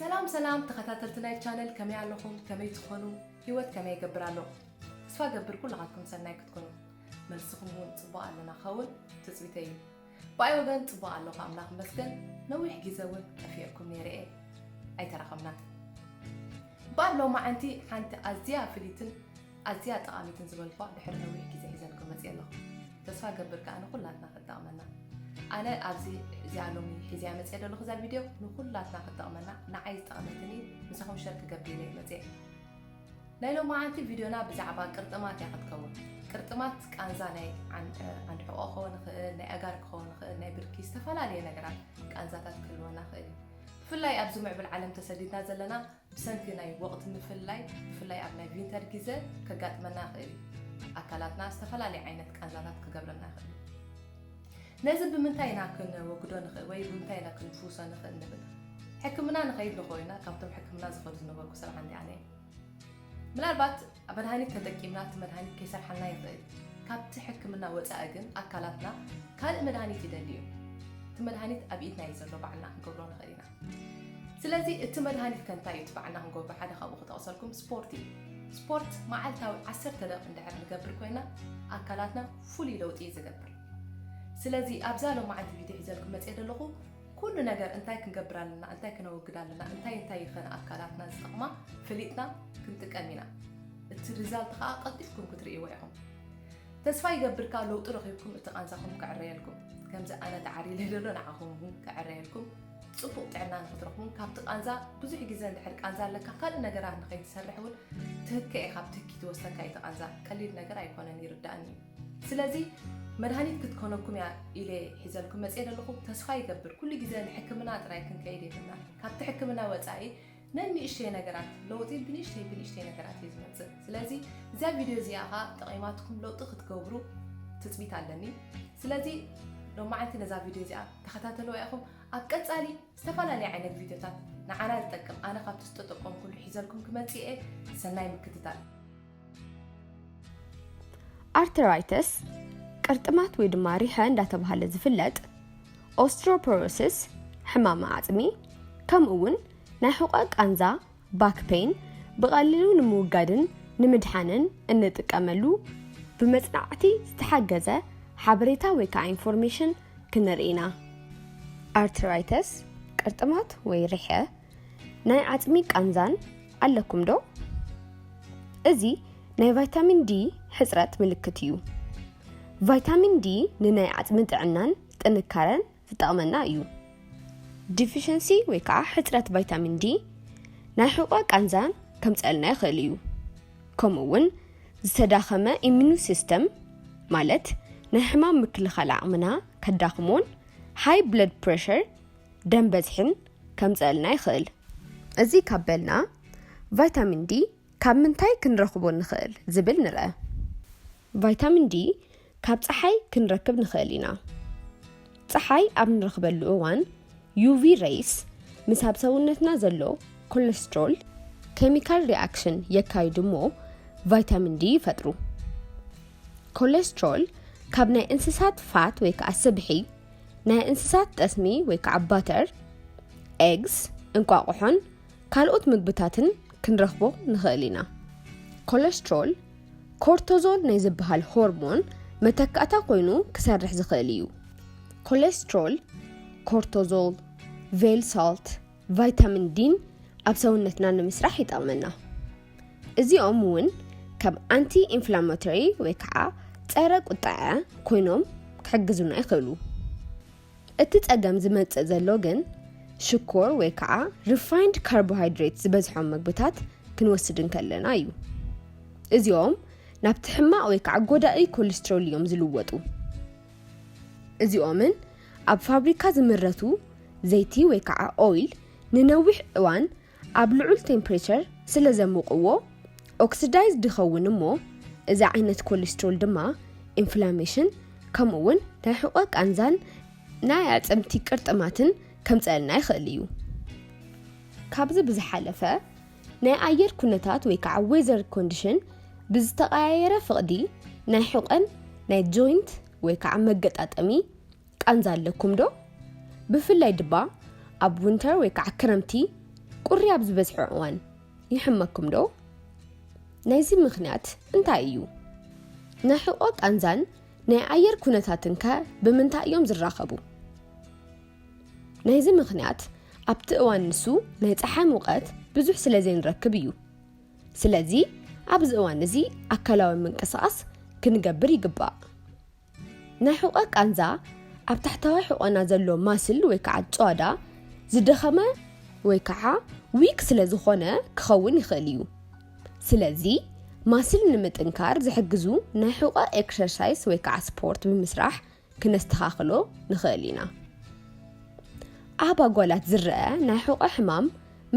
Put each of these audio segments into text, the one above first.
ሰላም ሰላም ተኸታተልቲ ናይ ቻነል፣ ከመይ ኣለኹም? ከመይ ትኾኑ? ህይወት ከመይ ይገብር ኣሎ? ተስፋ ገብር ኩላኻትኩም ሰናይ ክትኮኑ፣ መልስኹም እውን ጽቡቕ ኣለና ክኸውን ትጽቢተይ እዩ። ብኣይ ወገን ጽቡቕ ኣለኹ፣ ኣምላኽ ይመስገን። ነዊሕ ግዜ እውን ጠፊኤኩም ነይረ እየ፣ ኣይተራኸብናን። እምበኣር ሎማዓንቲ ሓንቲ ኣዝያ ፍልይትን ኣዝያ ጠቓሚትን ዝበልኳ ድሕሪ ነዊሕ ግዜ ሒዘልኩም መጽየ ኣለኹ። ተስፋ ገብር ከኣ ንኹላትና ክትጠቕመና። ኣነ ኣብዚ እዚኣ ሎሚ ሒዘያ መጽየ ዘለኹ እዛ ቪድዮ ንኹላትና ክትጠቕመና፣ ንዓይ ዝጠቕመትኒ ምሳኹም ሸር ክገብር ኢለ እየ መጽየ። ናይ ሎማዓንቲ ቪድዮና ብዛዕባ ቅርጥማት እያ ክትከውን። ቅርጥማት ቃንዛ ናይ ዓን-፣ ዓንዲ ሕቖ ክኸውን ይኽእል፣ ናይ ኣጋር ክኸውን ይኽእል፣ ናይ ብርኪ፣ ዝተፈላለየ ነገራት ቃንዛታት ክህልወና ይኽእል እዩ። ብፍላይ ኣብዚ ምዕብል ዓለም ተሰዲድና ዘለና ብሰንኪ ናይ ወቕቲ ምፍልላይ፣ ብፍላይ ኣብ ናይ ቪንተር ግዜ ከጋጥመና ይኽእል እዩ። ኣካላትና ዝተፈላለየ ዓይነት ቃንዛታት ክገብረና ይኽእል እዩ። ነዚ ብምንታይ ኢና ክንወግዶ ንኽእል ወይ ብምንታይ ኢና ክንፍውሶ ንኽእል ንብል? ሕክምና ንኸይድ ንኾይና፣ ካብቶም ሕክምና ዝኸዱ ዝነበርኩ ሰብ ሓንቲ ኣነ እየ። ምናልባት መድሃኒት ተጠቂምና እቲ መድሃኒት ከይሰርሓልና ይኽእል። ካብቲ ሕክምና ወጻኢ ግን ኣካላትና ካልእ መድሃኒት ይደሊ እዩ። እቲ መድሃኒት ኣብ ኢድና እዩ ዘሎ፣ ባዕልና ክንገብሮ ንኽእል ኢና። ስለዚ እቲ መድሃኒት ከ እንታይ እዩ? እቲ ባዕልና ክንገብሮ ሓደ ካብኡ ክጠቕሰልኩም ስፖርት እዩ። ስፖርት መዓልታዊ ዓሰርተ ደቂቕ እንድሕር ንገብር ኮይና ኣካላትና ፍሉይ ለውጢ እዩ ዝገብር። ስለዚ ኣብዛ ሎማዓንቲ ቪድዮ ሒዘልኩም መጽየ ዘለኹ ኩሉ ነገር እንታይ ክንገብር ኣለና፣ እንታይ ክነወግድ ኣለና፣ እንታይ እንታይ ይኸን ኣካላትና ዝጠቕማ ፈሊጥና ክንጥቀም ኢና። እቲ ሪዛልት ከኣ ቀልጢፍኩም ክትርእይዎ ኢኹም። ተስፋ ይገብር ከኣ ለውጢ ረኺብኩም እቲ ቃንዛኹም ክዕረየልኩም። ከምዚ ኣነ ተዓሪለ ዘሎ ንዓኹም እውን ክዕረየልኩም። ጽቡቕ ጥዕና ንክትረኽቡን ካብቲ ቃንዛ ብዙሕ ግዜ እንድሕር ቃንዛ ኣለካ ካልእ ነገራት ንኸይትሰርሕ እውን ትህከ ኢኻ፣ ብትህኪ ትወስደካ እዩ እቲ ቃንዛ። ቀሊል ነገር ኣይኮነን፣ ይርዳእኒ እዩ። ስለዚ መድሃኒት ክትኮነኩም እያ ኢለ ሒዘልኩም መጽየ ዘለኹ። ተስፋ ይገብር ኩሉ ግዜ ንሕክምና ጥራይ ክንከይድ የብልና። ካብቲ ሕክምና ወጻኢ ነንእሽተይ ነገራት ለውጢ ብንእሽተይ ብንእሽተይ ነገራት እዩ ዝመጽእ። ስለዚ እዚኣ ቪድዮ እዚኣ ኸኣ ጠቒማትኩም ለውጢ ክትገብሩ ትጽቢት ኣለኒ። ስለዚ ሎማዓንቲ ነዛ ቪድዮ እዚኣ ተኸታተልዋ ኢኹም። ኣብ ቀጻሊ ዝተፈላለየ ዓይነት ቪድዮታት ንዓና ዝጠቅም ኣነ ካብቲ ዝተጠቀምኩሉ ሒዘልኩም ክመጽእ እየ። ሰናይ ምክትታል። ኣርተራይተስ፣ ቅርጥማት ወይ ድማ ሪሐ እንዳተባህለ ዝፍለጥ፣ ኦስትሮፖሮሲስ፣ ሕማም ዓጽሚ፣ ከምኡ እውን ናይ ሕቖ ቃንዛ፣ ባክ ፔን፣ ብቐሊሉ ንምውጋድን ንምድሓንን እንጥቀመሉ ብመጽናዕቲ ዝተሓገዘ ሓበሬታ ወይ ከዓ ኢንፎርሜሽን ክንርኢ ኢና። ኣርተራይተስ፣ ቅርጥማት ወይ ሪሐ፣ ናይ ዓጽሚ ቃንዛን ኣለኩም ዶ? እዚ ናይ ቫይታሚን ዲ ሕጽረት ምልክት እዩ። ቫይታሚን ዲ ንናይ ዓጽሚ ጥዕናን ጥንካረን ዝጠቕመና እዩ። ዲፊሽንሲ ወይ ከዓ ሕጽረት ቫይታሚን ዲ ናይ ሕቖ ቃንዛን ከምጸልና ይኽእል እዩ። ከምኡ እውን ዝተዳኸመ ኢሚኑ ሲስተም፣ ማለት ናይ ሕማም ምክልኻል ዓቕምና ከዳኽሞን ሃይ ብለድ ፕሬሸር፣ ደም በዝሕን ከምጸልና ይኽእል። እዚ ካብ በልና ቫይታሚን ዲ ካብ ምንታይ ክንረኽቦ ንኽእል ዝብል ንርአ። ቫይታሚን ዲ ካብ ጸሓይ ክንረክብ ንኽእል ኢና። ጸሓይ ኣብ ንረኽበሉ እዋን ዩ ቪ ሬይስ ምስ ኣብ ሰውነትና ዘሎ ኮለስትሮል ኬሚካል ሪኣክሽን የካይዱ እሞ ቫይታሚን ዲ ይፈጥሩ። ኮለስትሮል ካብ ናይ እንስሳት ፋት ወይ ከዓ ስብሒ፣ ናይ እንስሳት ጠስሚ ወይ ከዓ ባተር፣ ኤግስ፣ እንቋቑሖን ካልኦት ምግብታትን ክንረኽቦ ንኽእል ኢና። ኮለስትሮል ኮርቶዞል ናይ ዝበሃል ሆርሞን መተካእታ ኮይኑ ክሰርሕ ዝኽእል እዩ። ኮለስትሮል፣ ኮርቶዞል፣ ቬል ሳልት፣ ቫይታሚን ዲን ኣብ ሰውነትና ንምስራሕ ይጠቕመና። እዚኦም እውን ከም ኣንቲ ኢንፍላማቶሪ ወይ ከዓ ጸረ ቁጠዐ ኮይኖም ክሕግዙና ይኽእሉ። እቲ ጸገም ዝመጽእ ዘሎ ግን ሽኮር ወይ ከዓ ሪፋይንድ ካርቦሃይድሬት ዝበዝሖም ምግብታት ክንወስድ እንከለና እዩ። እዚኦም ናብቲ ሕማቕ ወይ ከዓ ጎዳኢ ኮለስትሮል እዮም ዝልወጡ። እዚኦምን ኣብ ፋብሪካ ዝምረቱ ዘይቲ ወይ ከዓ ኦይል ንነዊሕ እዋን ኣብ ልዑል ቴምፕሬቸር ስለ ዘሙቕዎ ኦክሲዳይዝድ ይኸውን እሞ እዚ ዓይነት ኮሌስትሮል ድማ ኢንፍላሜሽን ከምኡ እውን ናይ ሕቖ ቃንዛን ናይ ኣዕጽምቲ ቅርጥማትን ከምጸልና ይኽእል እዩ። ካብዚ ብዝሓለፈ ናይ ኣየር ኩነታት ወይ ከዓ ዌዘር ኮንዲሽን ብዝተቐያየረ ፍቕዲ ናይ ሕቖን ናይ ጆይንት ወይ ከዓ መገጣጠሚ ቃንዛ ኣለኩም ዶ? ብፍላይ ድማ ኣብ ዊንተር ወይ ከዓ ክረምቲ ቁሪ ኣብ ዝበዝሖ እዋን ይሕመኩም ዶ? ናይዚ ምኽንያት እንታይ እዩ? ናይ ሕቖ ቃንዛን ናይ ኣየር ኩነታትን ከ ብምንታይ እዮም ዝራኸቡ? ናይዚ ምኽንያት ኣብቲ እዋን ንሱ ናይ ጸሓይ ሙቐት ብዙሕ ስለ ዘይንረክብ እዩ። ስለዚ ኣብዚ እዋን እዚ ኣካላዊ ምንቅስቓስ ክንገብር ይግባእ። ናይ ሕቖ ቃንዛ ኣብ ታሕተዋይ ሕቖና ዘሎ ማስል ወይ ከዓ ጨዋዳ ዝደኸመ ወይ ከዓ ዊክ ስለ ዝኾነ ክኸውን ይኽእል እዩ። ስለዚ ማስል ንምጥንካር ዝሕግዙ ናይ ሕቖ ኤክሰርሳይስ ወይ ከዓ ስፖርት ብምስራሕ ክነስተኻኽሎ ንኽእል ኢና። ኣብ ኣጓላት ዝረአ ናይ ሕቖ ሕማም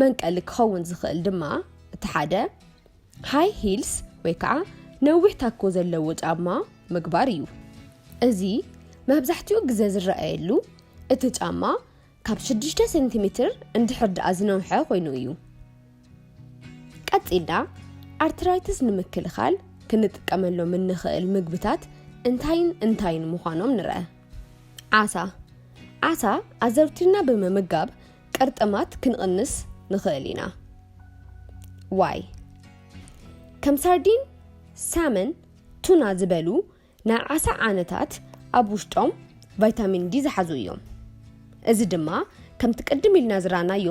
መንቀሊ ክኸውን ዝኽእል ድማ እቲ ሓደ ሃይ ሂልስ ወይ ከዓ ነዊሕ ታኮ ዘለዎ ጫማ ምግባር እዩ። እዚ መብዛሕትኡ ግዜ ዝረኣየሉ እቲ ጫማ ካብ ሽዱሽተ ሴንቲሜትር እንድሕር ደኣ ዝነውሐ ኮይኑ እዩ። ቀጺልና ኣርትራይትስ ንምክልኻል ክንጥቀመሎም እንኽእል ምግብታት እንታይን እንታይን ምዃኖም ንርአ። ዓሳ። ዓሳ ኣዘውቲርና ብምምጋብ ቅርጥማት ክንቕንስ ንኽእል ኢና። ዋይ። ከም ሳርዲን፣ ሳመን፣ ቱና ዝበሉ ናይ ዓሳ ዓይነታት ኣብ ውሽጦም ቫይታሚን ዲ ዝሓዙ እዮም። እዚ ድማ ከምቲ ቅድም ኢልና ዝረኣናዮ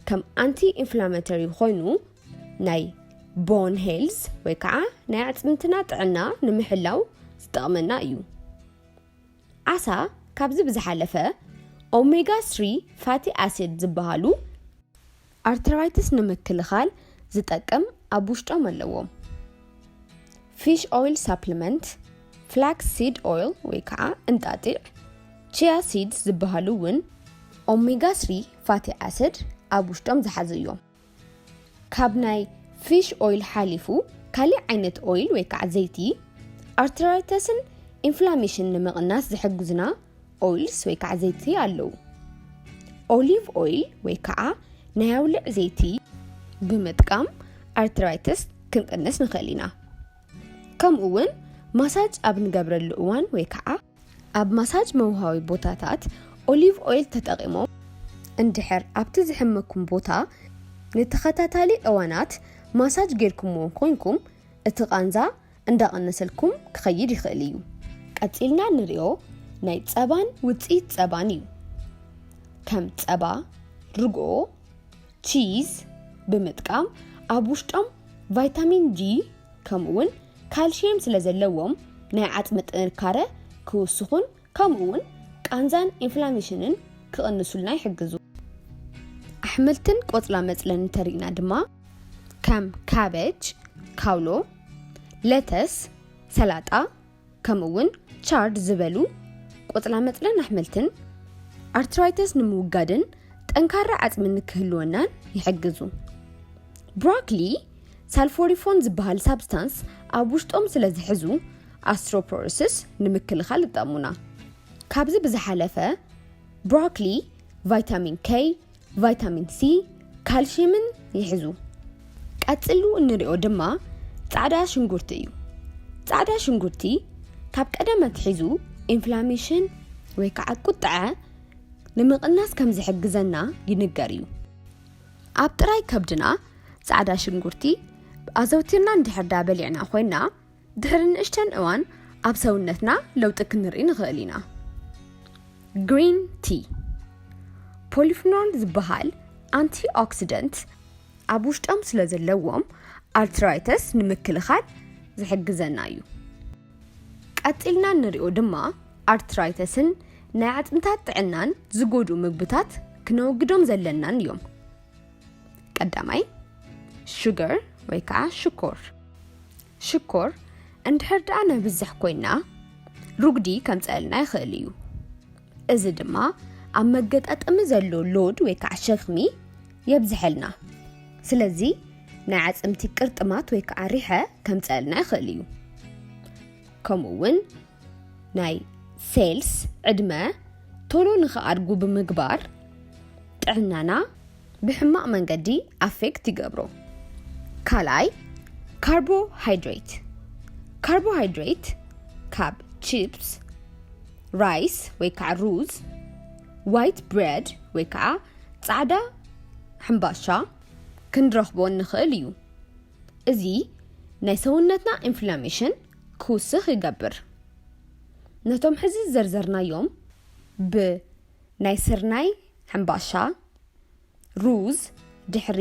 ከም ኣንቲ ኢንፍላማቶሪ ኮይኑ ናይ ቦን ሄልዝ ወይ ከዓ ናይ ኣዕፅምትና ጥዕና ንምሕላው ዝጠቕመና እዩ። ዓሳ ካብዚ ብዝሓለፈ ኦሜጋ ስሪ ፋቲ ኣሲድ ዝበሃሉ ኣርትራይትስ ንምክልኻል ዝጠቅም ኣብ ውሽጦም ኣለዎም። ፊሽ ኦይል ሳፕሊመንት፣ ፍላክስ ሲድ ኦይል ወይ ከዓ እንጣጢዕ፣ ቺያ ሲድስ ዝበሃሉ እውን ኦሜጋ ስሪ ፋቲ ኣሲድ ኣብ ውሽጦም ዝሓዙ እዮም። ካብ ናይ ፊሽ ኦይል ሓሊፉ ካሊእ ዓይነት ኦይል ወይ ከዓ ዘይቲ ኣርትራይተስን ኢንፍላሜሽን ንምቕናስ ዝሕግዙና ኦይልስ ወይ ከዓ ዘይቲ ኣለዉ። ኦሊቭ ኦይል ወይ ከዓ ናይ ኣውልዕ ዘይቲ ብምጥቃም ኣርትራይተስ ክንቅንስ ንኽእል ኢና። ከምኡ እውን ማሳጅ ኣብ ንገብረሉ እዋን ወይ ከዓ ኣብ ማሳጅ መውሃቢ ቦታታት ኦሊቭ ኦይል ተጠቒሞም እንድሕር ኣብቲ ዝሕመኩም ቦታ ንተኸታታሊ እዋናት ማሳጅ ጌርኩምዎ ኮይንኩም እቲ ቃንዛ እንዳቐነሰልኩም ክኸይድ ይኽእል እዩ። ቀጺልና ንሪኦ ናይ ጸባን ውጽኢት ጸባን እዩ። ከም ጸባ፣ ርግኦ፣ ቺዝ ብምጥቃም ኣብ ውሽጦም ቫይታሚን ጂ ከምኡውን ካልሽየም ስለ ዘለዎም ናይ ዓጽሚ ጥንካረ ክውስኹን ከምኡውን ቃንዛን ኢንፍላሜሽንን ክቕንሱልና ይሕግዙ። ኣሕምልትን ቆጽላ መጽለን እንተሪእና ድማ ከም ካበጅ፣ ካውሎ፣ ለተስ፣ ሰላጣ ከምኡውን ቻርድ ዝበሉ ቆጽላ መጽለን ኣሕምልትን ኣርትራይተስ ንምውጋድን ጠንካራ ዓጽሚ ንክህልወናን ይሕግዙ። ብሮኮሊ ሳልፎሪፎን ዝበሃል ሳብስታንስ ኣብ ውሽጦም ስለ ዝሕዙ ኣስትሮፖሮሲስ ንምክልኻል ይጠቕሙና። ካብዚ ብዝሓለፈ ብሮኮሊ ቫይታሚን ኬ፣ ቫይታሚን ሲ፣ ካልሽየምን ይሕዙ። ቀጺሉ እንሪኦ ድማ ጻዕዳ ሽንጉርቲ እዩ። ጻዕዳ ሽንጉርቲ ካብ ቀደም ኣትሒዙ ኢንፍላሜሽን ወይ ከዓ ቁጥዐ ንምቕናስ ከም ዝሕግዘና ይንገር እዩ። ኣብ ጥራይ ከብድና ጻዕዳ ሽንጉርቲ ኣዘውቲርና እንድሕር ዳ በሊዕና ኮይና ድሕሪ ንእሽተን እዋን ኣብ ሰውነትና ለውጢ ክንርኢ ንኽእል ኢና። ግሪን ቲ ፖሊፍኖል ዝበሃል ኣንቲኦክሲደንት ኣብ ውሽጦም ስለ ዘለዎም ኣርትራይተስ ንምክልኻል ዝሕግዘና እዩ። ቀጺልና እንሪኦ ድማ ኣርትራይተስን ናይ ኣጽምታት ጥዕናን ዝጎድኡ ምግብታት ክነወግዶም ዘለናን እዮም። ቀዳማይ ሹገር ወይ ከዓ ሽኮር። ሽኮር እንድሕር ደኣ ነብዝሕ ኮይና ሩጉዲ ከምፀልና ይኽእል እዩ። እዚ ድማ ኣብ መገጣጠሚ ዘሎ ሎድ ወይ ከዓ ሸኽሚ የብዝሐልና። ስለዚ ናይ ኣፅምቲ ቅርጥማት ወይ ከዓ ሪሐ ከምፀልና ይኽእል እዩ። ከምኡ እውን ናይ ሴልስ ዕድመ ቶሎ ንኽኣድጉ ብምግባር ጥዕናና ብሕማቕ መንገዲ ኣፌክት ይገብሮ። ካልኣይ ካርቦሃይድሬት። ካርቦሃይድሬት ካብ ቺፕስ፣ ራይስ ወይ ከዓ ሩዝ፣ ዋይት ብሬድ ወይ ከዓ ፃዕዳ ሕምባሻ፣ ክንረኽቦ ንኽእል እዩ። እዚ ናይ ሰውነትና ኢንፍላሜሽን ክውስኽ ይገብር። ነቶም ሕዚ ዘርዘርናዮም ብናይ ስርናይ ሕምባሻ፣ ሩዝ ድሕሪ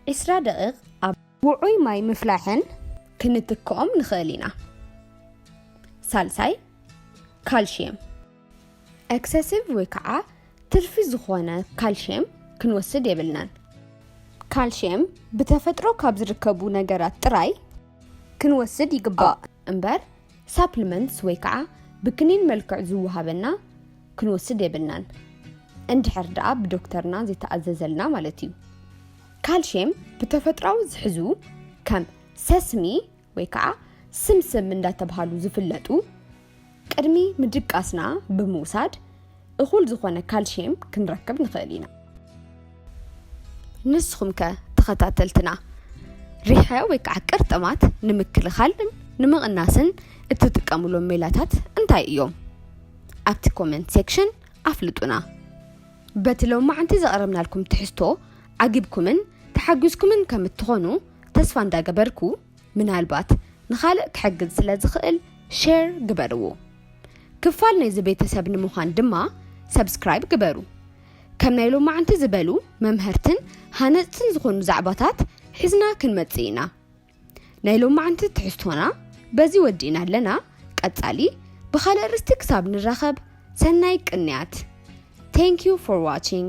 ዕስራ ደቂቕ ኣብ ውዑይ ማይ ምፍላሕን ክንትክኦም ንኽእል ኢና። ሳልሳይ፣ ካልሽየም። ኤክሰሲቭ ወይ ከዓ ትርፊ ዝኾነ ካልሽየም ክንወስድ የብልናን። ካልሽየም ብተፈጥሮ ካብ ዝርከቡ ነገራት ጥራይ ክንወስድ ይግባእ እምበር ሳፕሊመንትስ ወይ ከዓ ብክኒን መልክዕ ዝወሃበና ክንወስድ የብልናን። እንድሕር ደኣ ብዶክተርና ዘይተኣዘዘልና ማለት እዩ። ካልሽየም ብተፈጥራዊ ዝሕዙ ከም ሰስሚ ወይ ከዓ ስምስም እንዳተብሃሉ ዝፍለጡ ቅድሚ ምድቃስና ብምውሳድ እኹል ዝኾነ ካልሽየም ክንረክብ ንኽእል ኢና። ንስኹም ከ ተኸታተልትና ሪሐ ወይ ከዓ ቅርጥማት ንምክልኻልን ንምቕናስን እትጥቀምሎም ሜላታት እንታይ እዮም? ኣብቲ ኮመንት ሴክሽን ኣፍልጡና። በቲ ሎማዓንቲ ዘቕረብናልኩም ትሕዝቶ ዓጊብኩምን ተሓጒስኩምን ከም እትኾኑ ተስፋ እንዳገበርኩ፣ ምናልባት ንኻልእ ክሕግዝ ስለ ዝኽእል ሼር ግበርዎ። ክፋል ናይዚ ቤተሰብ ንምዃን ድማ ሰብስክራይብ ግበሩ። ከም ናይ ሎማዓንቲ ዝበሉ መምሀርትን ሃነፅትን ዝኾኑ ዛዕባታት ሒዝና ክንመፅእ ኢና። ናይ ሎማዓንቲ ትሕዝቶና በዚ ወዲእና ኣለና። ቀፃሊ ብኻልእ ርስቲ ክሳብ ንራኸብ ሰናይ ቅንያት። Thank you for watching.